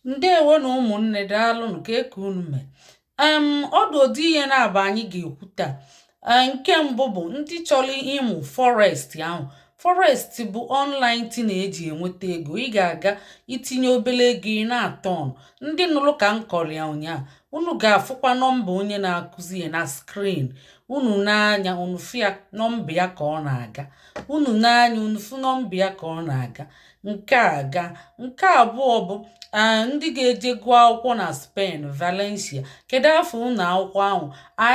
Ǹdeèwo nù ụmụ̀nnē. Daalụnụ. Kà ekè unu mè? Ọdụ̀ ụdị ihe na-abụ anyị ga-ekwu taa. Nke mbụ bụ ndị chọrọ ịmụ forex ahụ. Forex bụ online thing eji enweta ego. Ị ga-aga itinye obere ego, ị na-atọ ọnụ. Ndị nụrụ ka m kọrọ ya ụnyaahụ, unu ga-afụkwa nọmba onye na-akụzi ya na screen unu n'anya. Unu fụ ya, nọmba ya ka ọ na-aga unu n'anya. Unu fụ nọmba ya ka ọ na-aga. Nke a ga nke abụọ bụ ndị ga-eje gụọ akwụkwọ na Spain, Valencia. Kedu afọ ụlọ akwụkwọ ahụ?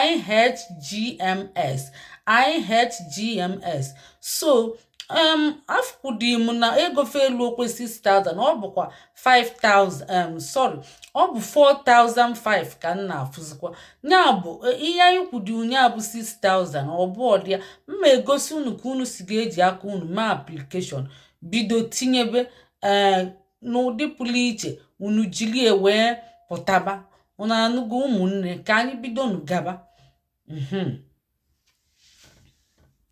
IHGMS, IHGMS. So afụkwụdị m na ego elu okwe 6000, ọ bụkwa 5000, sorry, ọ bụ 4005 ka m na-afụzikwa. Ya bụ, ihe anyị kwudi ụnyaahụ bụ 6000. Ọ bụ ọdịya mma egosi unu ka unu si ga-eji aka unu mee application, bido tinyebe ee n'ụdị pụrụ iche, unu jiri wee pụtaba. Unu anụgo, ụmụnne? Ka anyị bidonu gaba.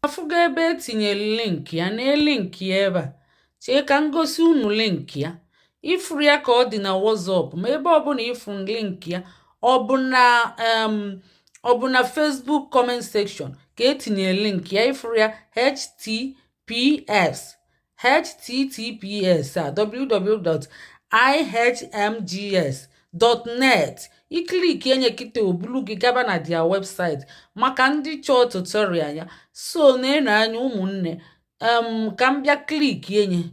Afụgo ebe etinyere link ya na link ya ebe a. Chee ka m gosi unu link ya. Ifuru ya ka ọ dị na WhatsApp, ma ebe ọbụla ifuru link ya, ọ bụ na Facebook comment section ka etinyere link ya. Ifuru ya, HTTPS, HTTPS a www.ihmgs.net. I click enye kịta, obulu gị gaba na their website maka ndị chọọ tutorial ya. So na-ene anya, ụmụnne, ka m bịa click enye.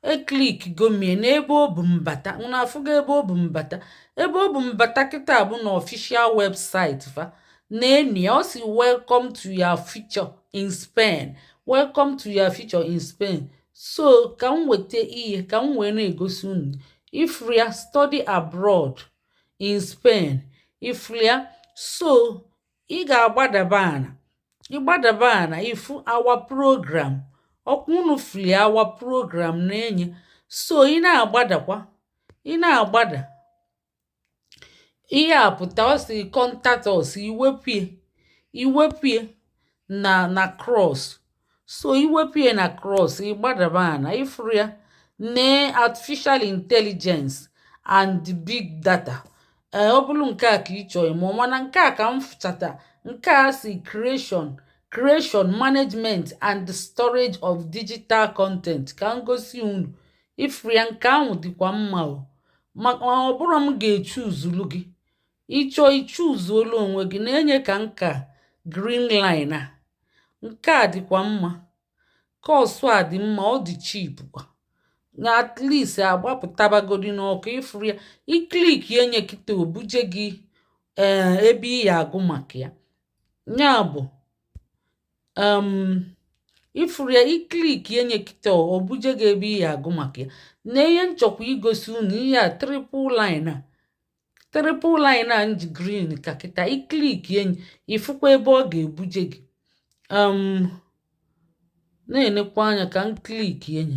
E click gomie n'ebe ọ bụ mbata. Unu afụgo ebe ọ bụ mbata? Ebe ọ bụ mbata kịta bụ na official website fa. Na-eni ya, ọ si "Welcome to your future in Spain, welcome to your future in Spain." So ka m weta ihe ka m wee na-egosi unu. Ifuru ya, study abroad in Spain. Ifuru ya. So ị ga-agbadaba ana, ịgbadaba ana, ifu our program. Ọkwa unu fuli our program na-enye. So ị na-agbadakwa, ị na-agbada, ihe a pụta, ọ sị "Contact us." Iwepie, iwepie na cross. So iwepie na cross, ịgbadaba ana, ifuru ya, nee artificial intelligence and big data. Ee, ọ bụrụ nke a ka ị chọrọ ịmụ, mana nke a ka m fụchata. Nke a si creation, management and storage of digital content. Ka m gosi unu. Ifuru ya, nke ahụ dịkwa mma o. Maka ọ bụrụ m ga-echuzulu gị, ịchọọ ichuzuolu onwe gị. Na-enye ka nka green line a, nke a dịkwa mma. Course a dị mma, ọ dị cheap kwa na at least agbapụtabagodi n'ọkụ. Ifuru ya, i click enye kịta, obuje gị ee ebe ị ya agụ maka ya. Ya bụ, ifuru ya, i click enye kịta, obuje gị ebe ị ya agụ maka ya. Na ihe nchọkwa igosi unu, ihe a triple line a, triple line a nji green ka kịta, i click enyi, ifukwa ebe ọ ga-ebuje gị. Na-enekwa anya ka m click enyi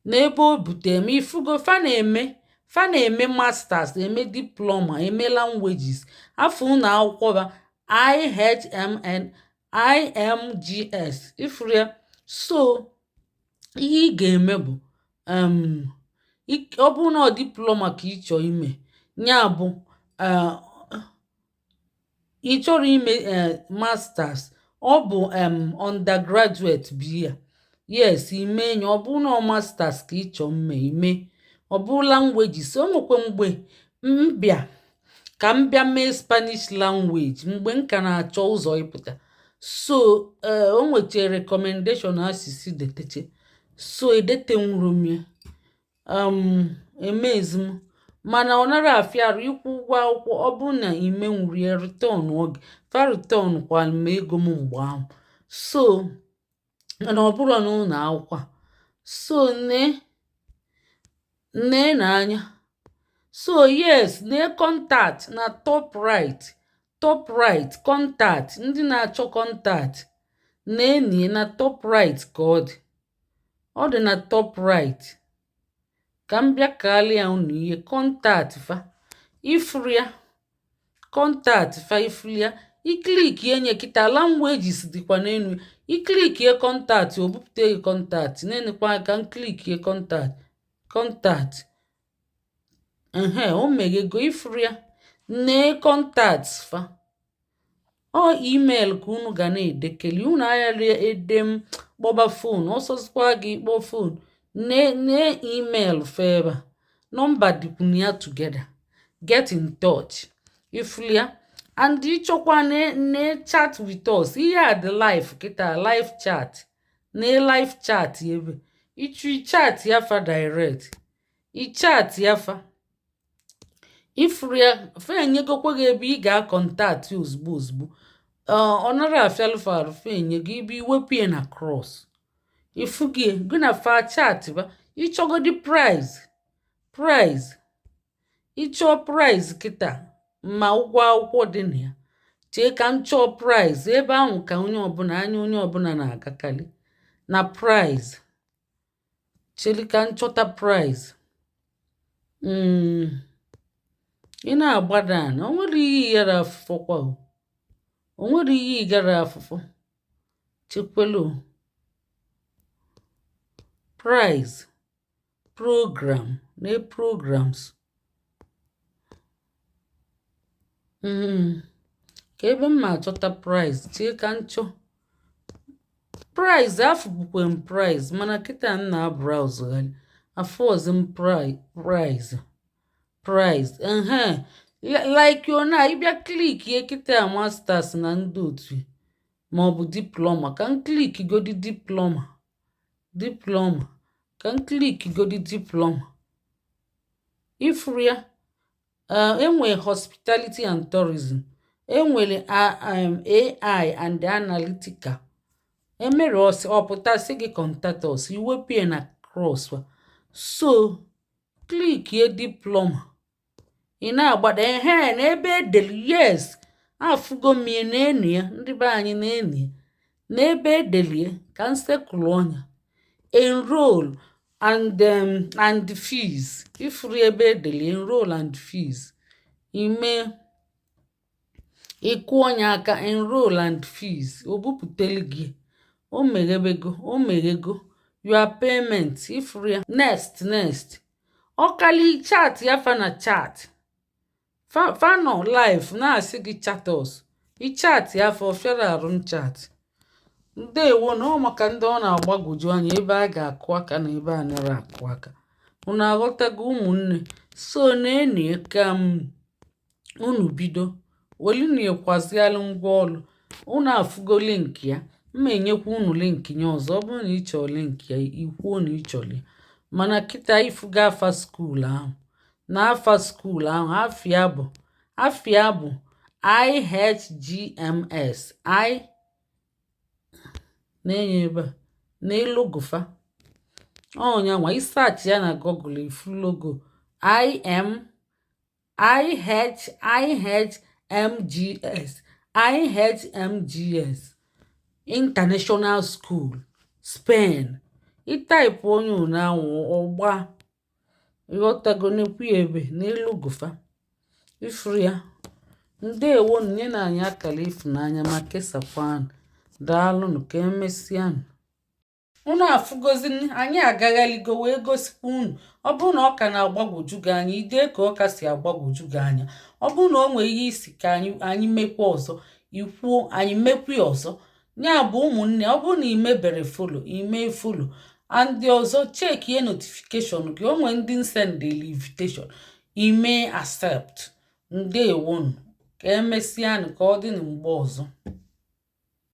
n'ebe o butere m. Ifugo fa na-eme masters, eme diploma, eme languages. Afọ ụlọ akwụkwọ ba IHMN IMGS. Ifuru ya. So ihe ị ga-eme bụ, ọ bụrụ na ọ diploma ka ị chọọ ime, ya bụ ị chọrọ ime masters, ọ bụ undergraduate bụ ya. Yes, ime ya. Ọ bụrụ na ọ masters ka ị chọọ mme ime, ọ bụ languages. O nwekwa mgbe m bịa ka m bịa mee Spanish language mgbe m ka na-achọ ụzọ ịpụta. So ee, o nwechara recommendation asịsị deteche, so edetenwuru m ya. Emezi m, mana ọ nara afịa arụ ịkwụ ụgwọ akwụkwọ. Ọ bụ na imenwuru ya, return oge fa return kwara m ego m mgbe ahụ. So mana ọ bụrụ n'ụlọ akwụkwọ a, so nee, nee n'anya. So yes, nee contact na top right, top right, contact. Ndị na-achọ contact, nee na top right ka ọ dị. Ọ dị na top right. Ka m bịa kaala unu ihe contact fa. Ifuru ya, contact fa. Ifuru ya, i click enye kịta. Languages dịkwa n'enu. I clickie contact, o bupụta gị contact. Na-enekwa aka m clickie contact, contact. Ehe, o meghego. Ifuru ya? Nee contact fa. Ọ email ka unu ga na-edekeli. Unu aghara ede m kpọba phone. Ọsọzikwa gị kpọọ phone. Nee email fa ebe a, nọmba dịkwunu ya together. Get in touch. Ifuru ya? And ịchọkwa, ne chat with us. Ihe a dị live kịta, live chat. Na live chat ebe ịchụ chat ya fa direct, ichat ya fa. Ifuru ya? Fa enyegokwa gị ebe ị ga-acontact ozugbo ozugbo. Ọ nara afịalụfa arụ. Fa enyego ibe iwepụ ya na cross. Ifu gị gị na fa chat ba. Ịchọgodi price, ịchọọ price kịta, ma ụgwọ akwụkwọ dị na ya. Chee ka m chọọ price ebe ahụ, ka onye ọbụla anya, onye ọbụla na-agakarị na price. Cheli ka m chọta price. Ị na-agbada ana, o nwere ihe ịghara afụfụ kwa o nwere ihe ịgara afụfụ. Chekwelu o. Price, program na programs. Ka ebe m ma achọta price? Chee ka m chọọ price. Afụbukwe m price, mana kịta m na browse gharị, afọzi m price. Ehe, like ona ịbịa click ye kịta, masters na ndị otu maọbụ diploma. Ka m click godi diploma, diploma, ka m click godi diploma. Ifuru ya? Enwere hospitality and tourism, enwere AI and analytical. Emere ọpụtasị gị contact us. Iwepụ ya na cross. So click ye diploma, ị na-agbada. Ehe, na ebe edelu, yes, afụgo m ya. Na-enu ya, ndị be anyị, na-enu ya n'ebe edelie ka m sekụlụ ọnya enroll and fees. Ifuru ebe edelie enroll and fees? Ime ịkụ ọnya aka enroll and fees, o buputelu gị. O meghebego, o meghego. Your payment. Ifuru ya? Next, next. Ọkali chat ya fa na chat fa nọ live na-asị gị chat us. Ichat ya fa, ọfịara arụ chat. Ndewo na ọ maka ndị ọ na-agbagwoju anya ebe a ga-akụ aka na ebe a nara akụ aka. Unu aghọtago, ụmụnne? So na-enie ka m unu bido welinekwazialụ ngwa ọlụ. Unu afụgo link ya? Mma enyekwa unu link ya ọzọ. Ọ bụrụ na ị chọrọ link ya, ikwuo na ị chọrọ ya. Mana kịta ifugo afa school ahụ. Na afa school ahụ, afịa bụ IHGMS. I na-enye ebe a n'elu gụfa ọnyanwa. Isearch ya na Google, ifu logo IM IH IHMGS, IHMGS International School Spain. Ịtype onye one ahụ, ọgba. Ịghọtago? Nekwu ya ebe n'elu gụfa. Ifuru ya? Ndewo. Nye na anyị akara ịfụnanya ma kesakwanụ. Daalụnụ, ka emesịanụ. Unu afụgozi, anyị agaghaligo wee gosikwa unu. Ọ bụrụ na ọ ka na-agbagwoju gị anya, ide ka ọ ka si agbagwoju gị anya. Ọ bụrụ na o nwee ihe isi ka anyị mekwa ọzọ, ikwuo, anyị mekwa ya ọzọ. Ya bụ, ụmụnne, ọ bụrụ na ị mebere follow, ime follow. And ọzọ, checkie notification gị. O nwee ndị sendeli invitation, ime accept. Ndewonu, ka emesịanụ, ka ọ dị na mgbe ọzọ.